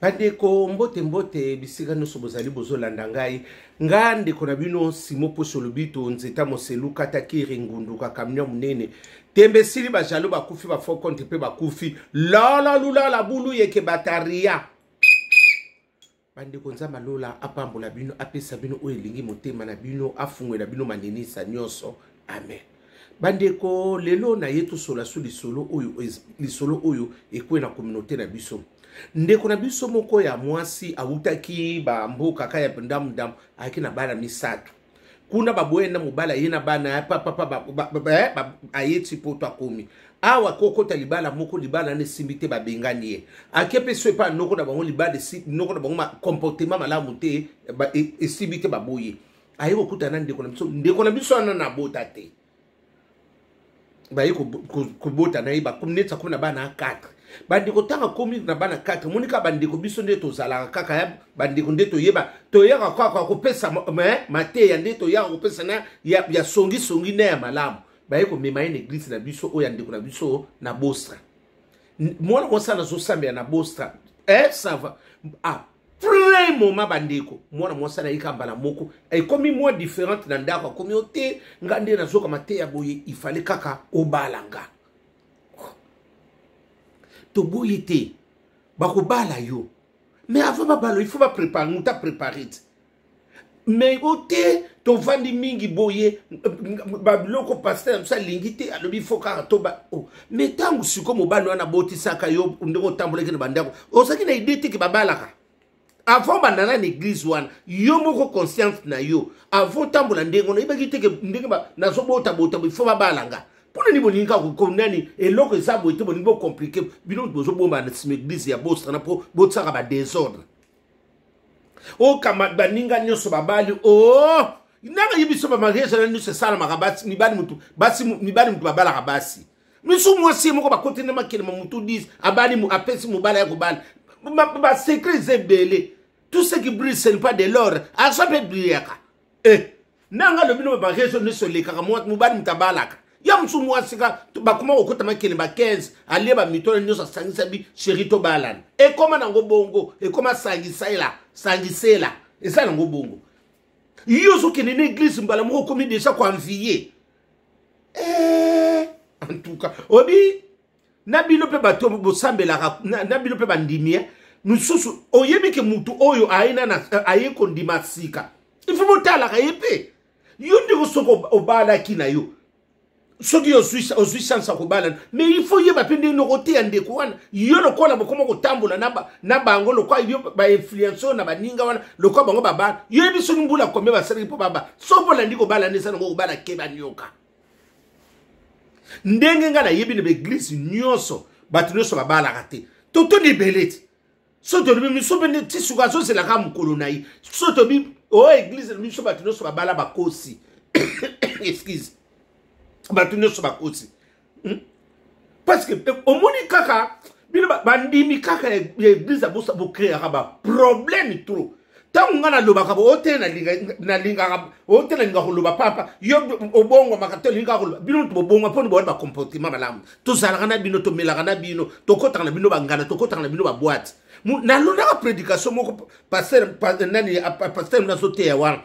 Bandeko, mbote mbote bisika nyonso bozali bozolanda ngai. Nga ndeko na bino Simo Poso Lobito Nzeta Moselu Katakiri Ngunduka camion munene. Tembe sili ba jaloux bakufi ba faux compte pe bakufi. Lala lula la bulu yeke bataria. Bandeko, Nzambe alola apambola bino, apesa bino oyo elingi motema na bino, afungwela bino maninisa nyonso. Amen. Bandeko, lelo na ye tosola su lisolo oyo, lisolo oyo ekwe na communauté na biso. Ndeko na biso moko ya mwasi awutaki ba mboka kaka ya ndamu ndamu, ayaki na bana misato. Kuna baboye na mobali aye na bana ya papa papa, aye ti poto akomi awa kokota libala moko, libala na esimbi te, babengani ye, ake mpe so epa noko na bango, libala noko na bango comportement malamu te, esimbi te, baboye. Aye kokutana na ndeko na biso, ndeko na biso wana na bota te, baye kobota na ye, bakomi neti akomi na bana 4. Bandeko, ntango akomi na bana 4, omoni kaka bandeko biso nde tozalaka kaka ya bandeko, nde toyeba toyaka kaka kopesa mateya, nde toyaka kopesa na ya, ya songisongi na ya malamu. Baye komema ye na église na biso oyo ya ndeko na biso na Bostra. Mwana mwasi azosambela na Bostra, eh, ça va. Ah, plein moment, bandeko, mwana mwasi anayika mbala moko ekomi mwa différente na ndako, akomi o te, nga nde nazoka mateya boye, ifale kaka obala nga. Toboyi te, bakobala yo, mais avant babala, il faut baprépare, moto aprépare te. Mais o te, tovandi mingi boye, babiloko pasteur na biso alingi te, alobi fo kaka toba. Oh. Mais ntango sikoyo mobali wana abotisaka yo, ndenge otambolaki na bandako, ozalaki na idée te ke babalaka avant bandana na église wana? Yo moko conscience na yo, avant otambola ndenge wana, oyebaki te ke ndenge nazobotabota ifo babala nga? Mpona nini bolingi kaka nani eloko eza boye te? Bolingi bocompliquer bino, bozobomba na nsima église ya Bostra mpo botiaka badésordre. Okama baninga nyonso babali o oh! Nanga ye biso bamariage na nyonso esalamaka, basi mibali mutu, basi mibali mutu babalaka basi misu, mwasi ye moko bakoti na makelema, mutu 10 abali, apesi mobali ya kobala. Basecret eza ebele. Tout ce qui brille, ce n'est pas de l'or. Argent mpe brillaka. Eh, nanga alobi no, bamariage nyonso elekaka, mobali mutu abalaka ya mosu, mwasi ka bakoma kokota makele ba 15, alie bamitona nyonso, asangisa bi chéri, tobalana. Ekoma nango bongo, ekoma sangisela sangisela, eza nango bongo. Yo ozokende na église, mbala moko okomi déjà koenvier. Eh, en tout cas obi na bino mpe bato bosambelaka na bino mpe bandimi mosusu, oyebi ke mutu oyo aye na aye kondima sika, il faut botalaka ye mpe. Yo ndeko, soki obalaki na yo, soki ozwi chance ya kobalana, mais il faut yeba mpe ndenge okoteya ndeko wana. Yo lokola bokoma kotambola na bango, lokola yo bainfluence oyo na baninga wana, lokola bango babala, yo yebi soki mbula combien basalaki mpo babala. Soki bolandi kobala nde eza nango kobala, keba nyoka. Ndenge ngai nayebi, na baéglise nyonso bato nyonso babalaka te, totoni ebele te. So tolobi miso mpe nde ti suka azozelaka mokolo na ye. So tobi o église na biso bato nyonso babala, bakosi. Excuse, bato nyonso bakosi, Parce que omoni kaka bino bandimi kaka ya église ya Bosa, bocréaka baproblème trop. Ntango ngai nalobaka bo o te, nalingaka o te, nalingaka koloba papa, yo obongwamaka te, olingaka koloba. Bino moto bobongwa mpona bowana bacomportement malamu. Tozalaka na bino, tomelaka na bino, tokɔtaka na bino bangana, tokɔtaka na bino baboîte. Nalondaka prédication moko, pasteur nani, pasteur nazoteya wana,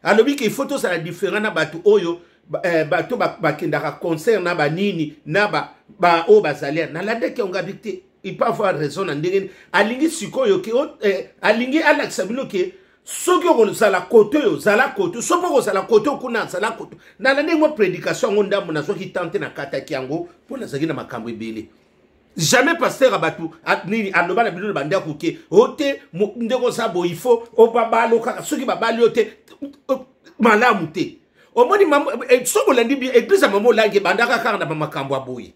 alobi ke il faut tozala différent na bato oyo, bato bakendaka concert na banini na ba oyo bazali. Nalandaki yango, abi te, il peut avoir raison na ndenge alingi sikoyo ke alingi alakisa bino ke soki okozala kote oyo, zala kote, soki okozala kote kuna, zala kote. Nalandi yango prédication yango ndambo, nazwaki tante, nakataki yango mpo nazalaki na makambo ebele. Jamais pasteur ya bato nini aloba na bino na bandako ke o te, ndenge oza boye, il faut babalo kaka. Soki babali yo te, malamu te. Omoni, soki olandi bien, église ya mama Olangi ebandaka kaka na bamakambo ya boye.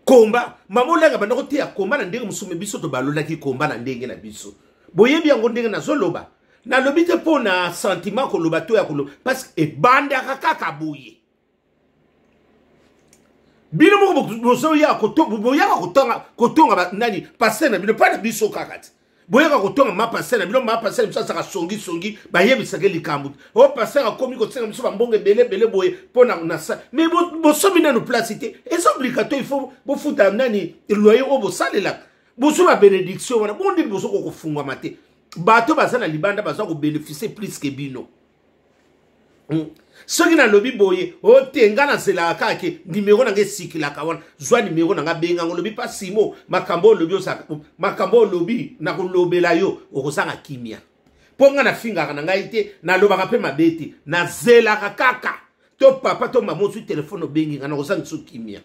Komba mama Olangi abanda koteya komba na ndenge mosusu, biso tobalolaki komba na ndenge na biso. Boyebi yango ndenge nazoloba, nalobi te mpo na sentiment koloba to ya koloba, parce que ebandaka kaka boye. Bino moko bozoya, boyaka kotonga nani, pasteur na bino, mpa na biso kaka te. Boyaka kotonga ma pasteur na bino, ma pasteur na biso azalaka songisongi, bayebisaka likambo o pasteur akomi kosenga biso bambongo ebele ebele boye mpo na sa. Mais bosomi nanu place te, eza obligatoire, il faut bofuta nani, loyer oyo bosalelaka. Bozwi babénédiction wana, bongo ndenge bozokoka kofungwama te? Bato baza na libanda baza kobénéficie plus ke bino. Soki nalobi boye o te, nga nazelaka kaka ke nimero na nga esikilaka wana. Zwa nimero na nga, benga ngo, olobi pa Simo, makambo olobi, makambo olobi, nakolobela yo, okozanga kimia. Mpo nga nafingaka na ngai te, nalobaka mpe mabe te, nazelaka kaka to papa to mama ozwi telefone, obengi nga, nakozangisa kimia.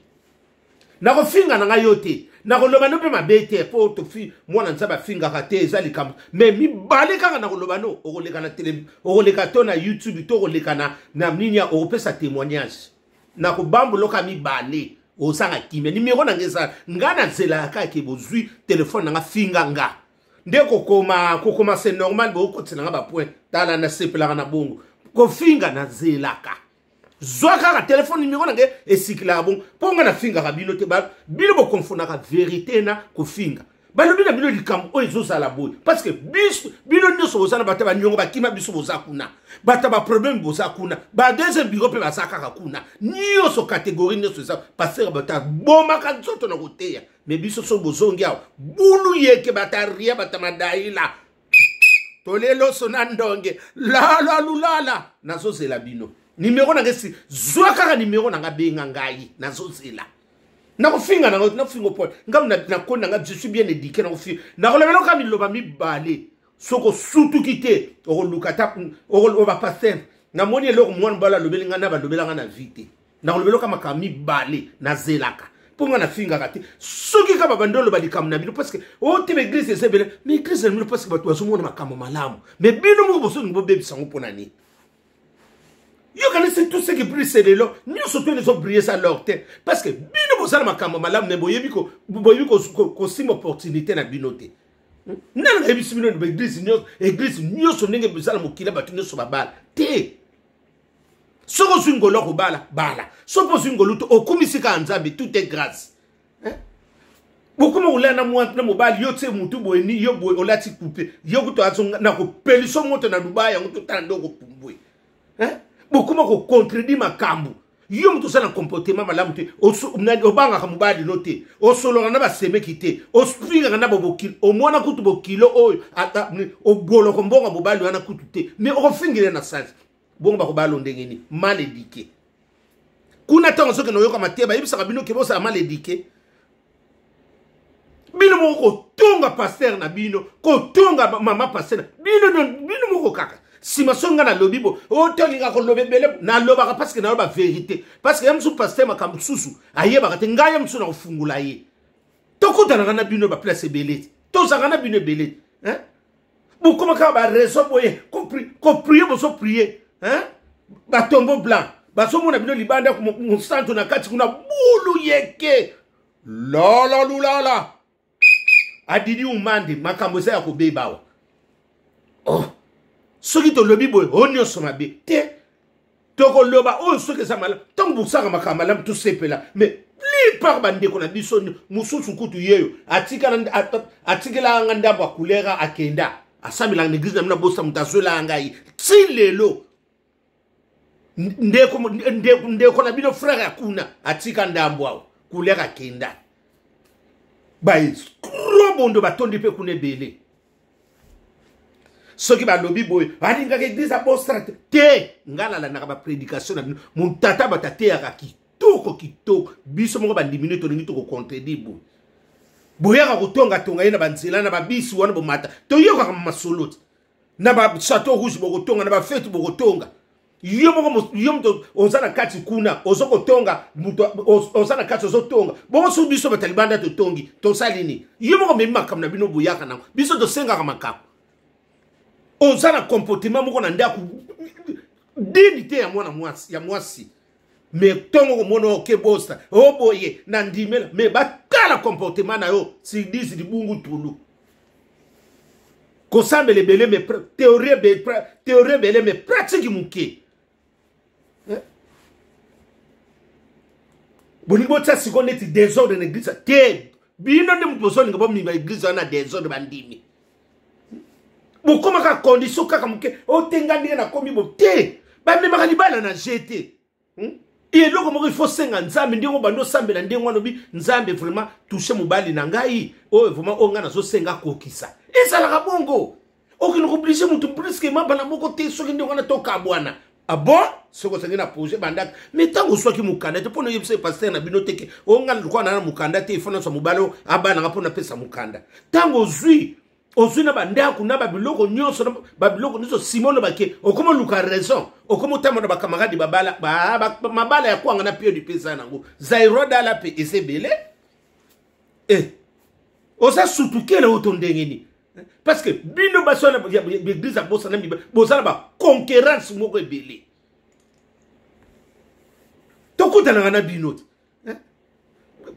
Nakofinga na ngai yo te, nakoloba no mpe mabe te, mpo tofi mwana Nzambe afingaka te, eza likambo. Me mibale kaka nakoloba no, okoleka na tele, okoleka to na YouTube, to okoleka na nini, okopesa témoignage, nakobambuloka mibale, ozanga kimia. Nimero na ngai eza, ngai nazelaka kaka ke bozwi telefone na nga, finga nga nde kokoma kokoma, c'est normal, bokotisa nga bapoint. Tala, nasepelaka na bongo, kofinga nazelaka. Zwa kaka telefone, nimero na ngai esikilaka bongo, mpo nga nafingaka bino te. Bino bokonfondaka vérité na kofinga. Balobi na bino likambo oyo ezozala boye, parce que biso, bino nyonso boza na bato ya baniongo bakima biso, boza kuna, bato ya baproblème boza kuna, ba deuxième bureau mpe baza kaka kuna, nyonso catégorie nyonso eza. Pasteur, bato abomaka nzoto na koteya, me biso so bozongi awa, bulu yeke, bato aria, bato madaila, toleloso na ndonge lala lulala. Nazozela bino, nimero na ngai si, zwa kaka nimero na nga, benga ngai, nazozela. Nakofinga nango, nakofinga po ngai nakoni na nga, je suis bien éduqué. Nakofinga, nakolobela oka miloba mibale. Soki osutuki te, okoluka ta okoloba: "Pasteur, namoni eloko mwana mobali alobeli ngai na balobela ngai na vie te." Nakolobela oka makambo mibale, nazelaka, mpo ngai nafingaka te. Soki kaka babandi oloba likambo na bino, parce que o te, baeglise eza ebele, mais église na bino, parce que bato bazomona makambo malamu, mais bino moko bozolingi bobebisa yango. Mpo na nini? Yokanisi tout ce qui brille, c'est lelo nyonso to ezobrille sa l'or te, parce que bino bozala makambo malamu, mais boyebi kosimba opportunité na bino te. Nani nayebisi bino baeglise nyonso, église nyonso ndenge ezala mokili, bato nyonso babala te? Soki ozwi ngolu akobala, bala. Soki ozwi ngolu te, okumisi kaka Nzambe, tout est grâce. Bokoma kolia na mwa na mobali yo tie mutu boye ni yo boye, olati coupe yo kutu na kopelisa moto na Dubai yango, totala nde okopumbwe. Bokoma kocontredire makambo. Yo moto oza na comportement malamu te, obangaka mobali no te, osololaka na basemeki te, ofingaka na babokilo, omwana kutu bokilo oyo oboloko mbongo mobali wana kutu te, mais okofingile na sens bongo bakobala ndenge nini? Mal éduqué kuna, ntango soki noyoka te, bayebisaka bino ke bosala mal éduqué. Bino moko kotonga pasteur na bino, kotonga mama pasteur na bino, bino moko kaka nsima. Soki nga nalobi bo o tolinga koloba ebele, nalobaka parce que naloba vérité, parce que ya mosusu pasteur makambo mosusu ayebaka te. Ngai ya mosusu na kofungola ye, tokutanaka na bino baplace ebele te, tozalaka na bino ebele. Bokoma kaka baraison boye, koprier, bozoprier batombo blanc, bazomona bino libanda mosantu, na kati kuna bulu yeke lala lulala adidi umande. Makambo eza ya kobeba awa. Oh. Soki tolobi boye o nyonso mabe te, tokoloba oyo soki eza malamu. Ntango bosaka makambo malamu, tosepela. Mais plupart bandeko na biso mosusu kutu yeyo atikelaka nga ndambo ya couleur, akenda asambelaka na église na bino, abosa moto azwelaka ngai ti lelo. Ndeko na bino, frère ya kuna, atika ndambo awa couleur, akenda. Baescroc bondo batondi mpe kuna ebele. Soki balobi boye, balingaka église abosana te te. Ngai nalandaka baprédication na bino, montata bato ateyaka kitoko kitoko. Biso moko bandimi tolingi tokocontredire boye, boyaka kotongatonga ye na banzela na babisi wana, bomata, toyokaka masolo te. Na bachateau rouge bokotonga, na bafete bokotonga. Yo moko, yo moto oza na kati kuna, oza kotonga, moto oza na kati ozotonga bongo. Soki biso bato ya libanda totongi, tosali nini? Yo moko memi makambo na bino, boyaka nango, biso tosengaka makambo. Oza na comportement moko na ndako dini te ya mwana mwasi ya mwasi, me ntongo komona oke bosa oboye na ndimela, me batala comportement na yo sidisi libungu tulu. Kosambela ebele, me théorie ebele, me pratique moke. Bolingi botia sikoyo neti désordre na église te. Bino nde moto bozolinga bomima église wana désordre. Bandimi bokomaka condition kaka moke otenga ndenge nakomi bo te, bamemaka libala na je te. Eloko moko ifo senga Nzambe, ndenge obandi osambela ndenge wana, obi Nzambe vraiment touche mobali na ngai oyo, vraiment oyo ngai nazosenga akokisa. Ezalaka bongo, okende kooblige motu brusquement bana moko te. Soki ndenge wana tokabwana, ah bon, soki osangi na projet bandaka, mais ntango oswaki mokanda te, mpo na oyebisa pasteur na bino teke oyo ngai lokola na mokanda te, ifo nazwa mobali oyo abananga mpo napesa mokanda. Ntango ozwi na bandako na babiloko nyonso, na babiloko nyonso, simono bake okoma oluka raison, okoma otamba na bakamaradi babala mabala ya kwanga na piodi mpe eza nango zairo dala mpe eza ebele. Eh, oza sutukele oyo to ndenge nini? Parce que bino basi wana baeglise ya bosana mibali boza na baconquérance moko ebele, tokutanaka na bino te,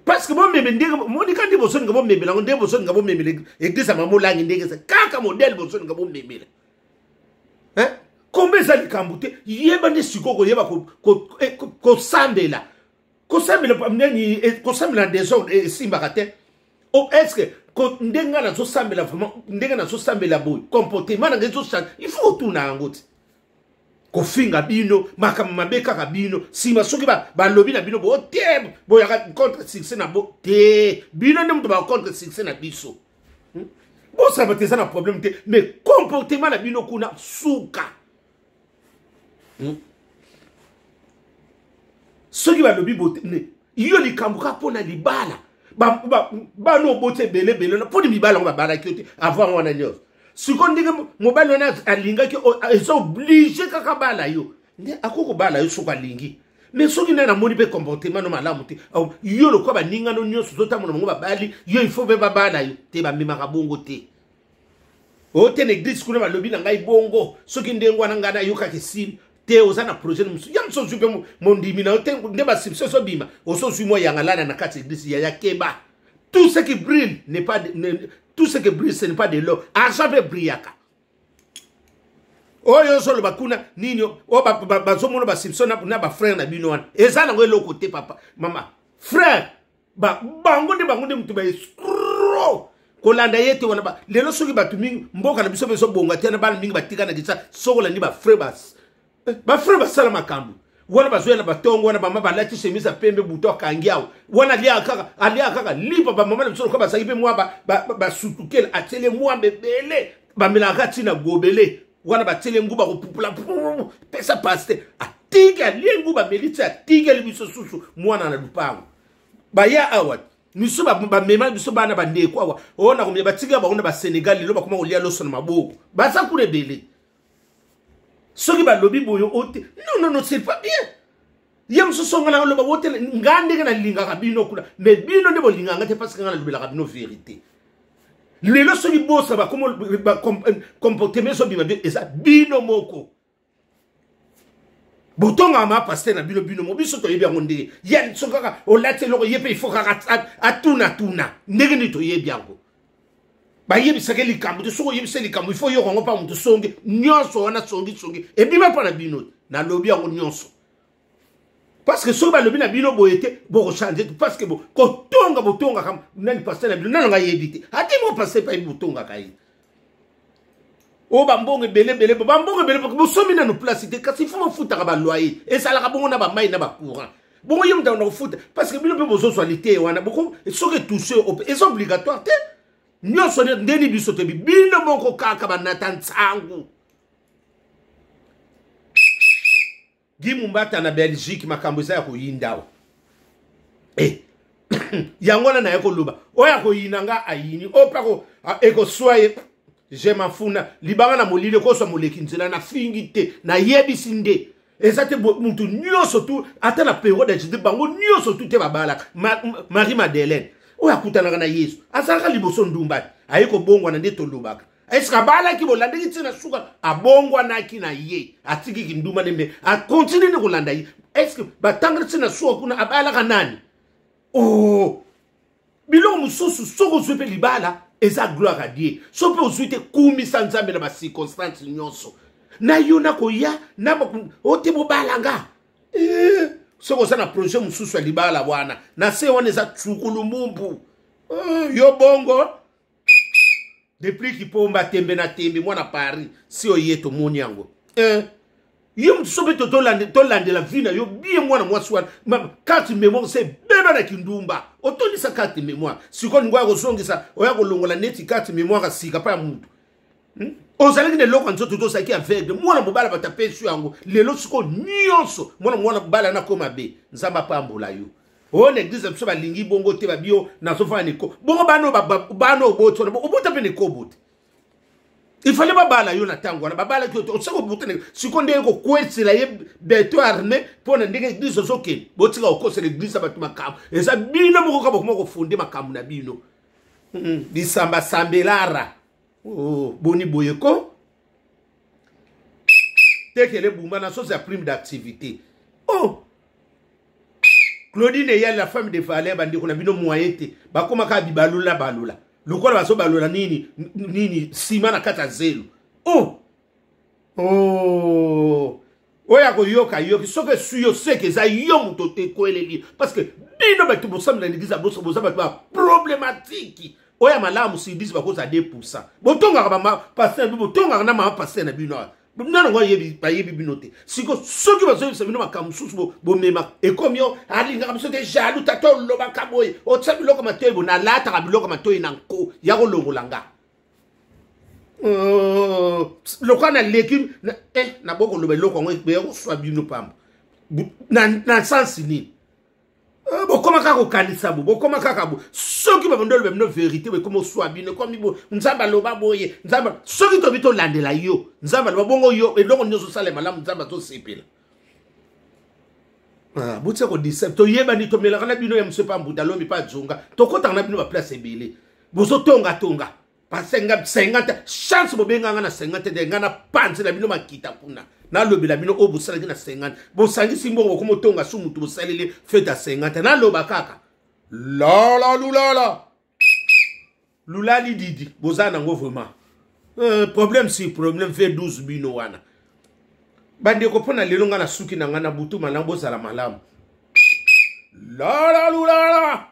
parce que bomeme ndenge monika nde bozolinga bomemela yango, ndenge bozolinga bomemela eglise ya mamolangi, ndenge eza kaka modele bozolinga bomemela. Komba eza likambo te. Yeba nde sikoyo koyeba kosambela, kosambela nani, kosambela na desordre esimbaka te. Oh, est ce que ndenge ngai nazosambela, vraiment ndenge nazosambela boye, comportement na ngai ezochange? Il faut otuna yango te. Kofinga bino makambo mabe kaka bino, nsima soki balobi na bino bo te, boyaka contre succès na bo te, bino nde moto baka contre succès na biso. Bosala te, eza na problème te, mais comportement na bino kuna suka. Soki balobi bote yo likambo kaka mpo na libala, bana oboti ebele ebele, mpo na mibala yango babalaki yo te avant wana nyonso. Sikoyo ndenge mobali wana alingaki, eza oblige kaka bala yo nde akoki kobala yo soki alingi. Mais soki nde namoni mpe comportement no malamu te, yo lokola baningano nyonso ozotambola bango babali yo, il faut mpe babala yo te. Bamemaka bongo te. Oyo te na eglise kuna balobi na ngai bongo, soki ndenge wana ngai nayokaka esili te. Oza na projet mosusu ya mosusu, ozwi mpe mondimi na yo te, nde basibisi ozobima, osozwi mwa yangalana na kati ya eglise. Yaya, keba. Tout ce qui brille n'est pas ne, tout ce qui brille, ce n'est pas de l'or. Argent mpe brillaka. Oyo ozoloba kuna nini, oyo bazomona basibisi na bafrère na bino wana, eza nango eloko te. Papa, mama, frère, bango nde moto baescro kolanda ye te wana. Lelo soki bato mingi, mboka na biso mpe ezobonga te na bana mingi batika na Kinshasa. Soki olandi bafrère basala makambo wana, bazoya na batongo wana, bama balati chemise ya pembe, buto akangi awa wana, aliaka kaka lipa. Bamama na biso lokola bazalaki mpe mwa basutukele, atiele mwambe ebele, bamelaka ntina gobele wana, batiele nguba kopupula, pesa pasteur atiki, alie nguba, ameli ti atikeli biso susu mwana na lupango. Baya awa miso bamema biso bana bandeko awa, oyo na komia batika bango na Basénégal, lelo bakoma kolia loso na maboko, baza kuna ebele. Soki balobi boye o te, non, non, non, c'est pas bien. Ye mosusu nga naloba wo te, nga ndenge nalingaka bino kuna, mais bino nde bolingaka te, parce que nga nalobelaka bino vérité. Lelo soki bosa bacomportement ezobima bien, eza bino moko botongaka ma pasteur na bino. Bino mo biso toyebi yango ndenge ye, so kaka olati eloko ye mpe ifo kaka atunatuna ndenge nini. Toyebi yango, bayebisaki likambo te. Soki oyebisa likambo, ifo yoka yango mpa moto. Songi nyonso wana, songi songi ebima mpa na bino. Nalobi yango nyonso parce que soki balobi na bino boye te, bokochange te, parce que kotonga botongaka nani pasteur na bino nano ngai yebi te. Ate mo pasteur epai botongaka ye oyo bambongo ebele ebele, bambongo ebele, bosomi nano place te, kasi ifo bofutaka baloyer. Ezalaka bongo na bamai na bacourant bongo, ye moto akona kofuta, parce que bino mpe bozozwa lite wana. Soki etouche, eza obligatoire te nyonso ndeni biso toyebi bino moko kaka banata nsangu. Gi Mumbata na Belgique, makambo eza ya koyinda awa. Eh. Yango wana naye koloba, oyo akoyina nga ayini, oyo mpe ekoswa ye. Je mafuna libanga na molili ekoswa moleki nzela. Nafingi te, nayebisi nde eza te mutu nyonso tu, ata na periode ya Jésus, bango nyonso tu te babalaka. Marie Madeleine oyo akutanaka na Yesu azalaka liboso ndumba te, aye kobongwana nde tolobaka. Eske abalaki? Bolandaki ntina suka, abongwanaki na ye, atiki kindumba nde mbe akontinue nde kolanda ye. Eske batangaki ntina suka kuna, abalaka nani? Oh, biloko mosusu, soki ozwi mpe libala, eza gloire à Dieu. Soki mpe ozwi te, kumisa Nzambe na bacirconstance nyonso na yo. Nakoya na ote bobalanga. Eh, soki oza na projet mosusu ya libala wana na se wana, eza tsukulumumbu. Eh, yo bongo depuis kipomba tembe na tembe, mwana Paris si oye, tomoni yango. Eh. Yo moto so mpe tolandela vie na yo bien. Mwana mwasi wana, carte mémoire se ebeba na kindumba. Otondisa carte mémoire, sikoyo olingi oya kozongisa, oya kolongola neti carte mémoire ya sika mpa ya mutu. Ozalaki na eloko ya nzoto te, ozalaki aveugle. Mwana mobala bato apesi yango lelo, sikoyo nyonso mwana mobala nakoma be. Nzambe apambola yo. Oyo na église na biso balingi bongo te. Babio nazofanda na eko bongo, bana oboti wana, obota mpe na ekobo te. Il fallait babala yo na ntango wana, babalaki yo te. Osaki obuta sikoyo ndenge kokwesela ye beto armé mpo na ndenge église ozokende. Botika kokosela église ya bato makambo. Eza bino moko kaka bokoma kofunde makambo na bino. Bisamba sambelara. Oh, boni boye ko tekele bumba na sosi ya prime d'activité. Oh, Claudine Eyali, la femme de valeur. Bandeko na bino, moyen te, bakóma kaka bibalula balula lokola bazobalola nini nini, nsima na kati ya zelo. Oh, oh. Oyo akoyoka yoki. Soki esui yo, seke eza yo moto te ekweleli, parce que bino bato bosambela na église ya boso, boza bato ba problématique. Oyo ya malamu sidisi bakozala 2. Botongaka bapasteur, botongaka na mama pasteur na bino awa. Nano ngo bayebi bino te. Siko soki bazoyebisa bino makambo mosusu, bomema ekomi yo alingaka biso te, jaloux. Tata olobaka boye, otia biloko matoi bo. Nalataka biloko matoi na nko ya kolongola nga lokola naleki nabokoloba eloko yango eya koswa bino pamba na sansi nini. Bokoma kaka kokanisa bo, bokoma kaka bo. Soki babandi oloba bino vérité, ekoma oswa bino, ekomi bo. Nzambe aloba boye, Nzambe, soki tobi tolandela yo, Nzambe aloba bongo, yo eloko nyonso osala malamu, Nzambe azosepela. Ah, botia kodisa. Toyebani, tomelaka na bino ya mosu epa mbuta lombi mpe azonga, tokɔtaka na bino baplace ebele. Bozotongatonga basenga 50 chance, bobenganga na 50 te. Ngai napanzela bino makita kuna, nalobela bino oyo bosalaki na 50. Bosangisi mbongo, bokoma otonga su mutu bosaleli fête ya 50. Naloba kaka lala lulala lulali didi, boza nango vraiment problème sur problème fait 12 bino wana. Bandeko, mpo na lelo ngai nasuki na ngai na butu malamu, bozala malamu. Lala lulala.